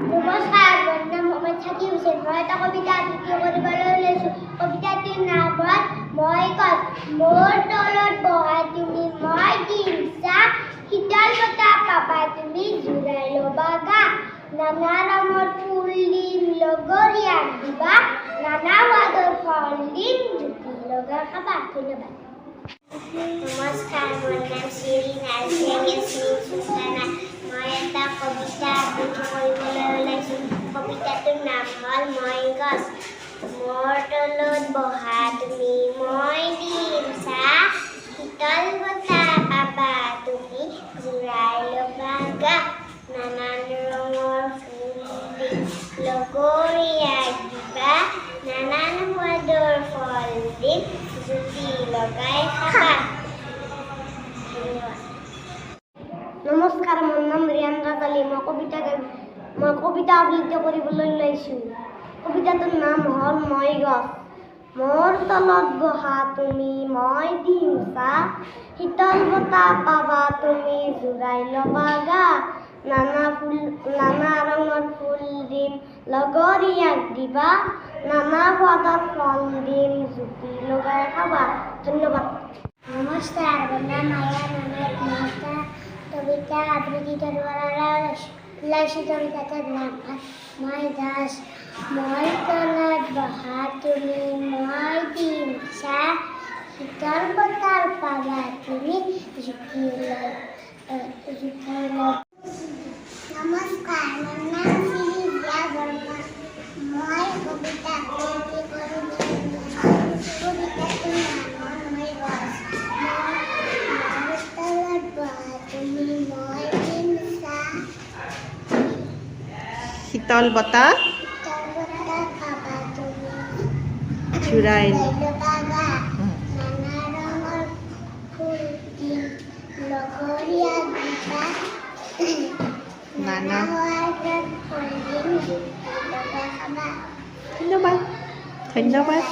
নমস্কাৰ, মোৰ নাম মহম্মদ চাকিৰ হুছেইন। মই এটা কবিতা আবৃত্তি কৰিবলৈ ওলাইছোঁ। কবিতাটিৰ নাম হ'ল মই গছ। মোৰ তলত বহা তুমি, মই দিম ছাঁ। শীতল বতাহ পাবা তুমি, জোৰাই ল'বা গা। নানা ৰঙৰ ফুল দিম, লগৰীয়াক দিবা। নানা সোৱাদৰ ফল দিম, জুতি লগাই খাবা। ধন্যবাদ। নমস্কাৰ, মোৰ নাম শিৰিন আলফিয়া ইয়াছমিন চুলতানা। মই এটা কবিতা আবৃত্তি কৰিবলৈ ওলাইছোঁ। কবিতাটোৰ নাম হ'ল মই গছ। মোৰ তলত বহা তুমি, মই দিম ছাঁ। শীতল বতাহ পাবা তুমি, জোৰাই ল'বা গা। নানান ৰঙৰ ফুল দিম, লগৰীয়াক দিবা। নানান সোৱাদৰ ফল দিম, জুতি লগাই খাবা। ধন্যবাদ। নমস্কাৰ, মোৰ নাম ৰিয়ান ৰাজ আলী। মই কবিতা আবৃত্তি কৰিবলৈ ওলাইছোঁ। কবিতাটোৰ নাম হ'ল মই গছ। মোৰ তলত বহা তুমি, মই দিম ছাঁ। শীতল বতাহ পাবা তুমি, জোৰাই ল'বা গা। নানা ফুল, নানা ৰঙৰ ফুল দিম, লগৰীয়াক দিবা। নানা সোৱাদৰ ফল দিম, জুতি লগাই খাবা। ধন্যবাদ। নমস্কাৰ, মোৰ নাম মায়া আহমেদ। মই এটা কবিতা আবৃত্তি কৰিবলৈ ওলাইছোঁ। কবিতাটোৰ নাম হ'ল মই গছ। মোৰ তলত বহা তুমি, মই দিম ছাঁ। শীতল বতাহ পাবা তুমি, জুতি লৈ। নমস্কাৰ, মোৰ নাম শ্ৰী বৰ্মা। মই কবিতা আবৃত্তি কৰিবলৈ কবিতাটোৰ নাম হ'ল মই গছ। মোৰ তলত বহা তুমি, মই দিম ছাঁ। শীতল বতাহ শীতল বতাহ পাবা তুমি, জোৰাই ল'বা গা। নানা ৰঙৰ ফুল দিম, লগৰীয়াক দিবা। নানা সোৱাদৰ ফল দিম, জুতি লগাই খাবা। ধন্যবাদ, ধন্যবাদ।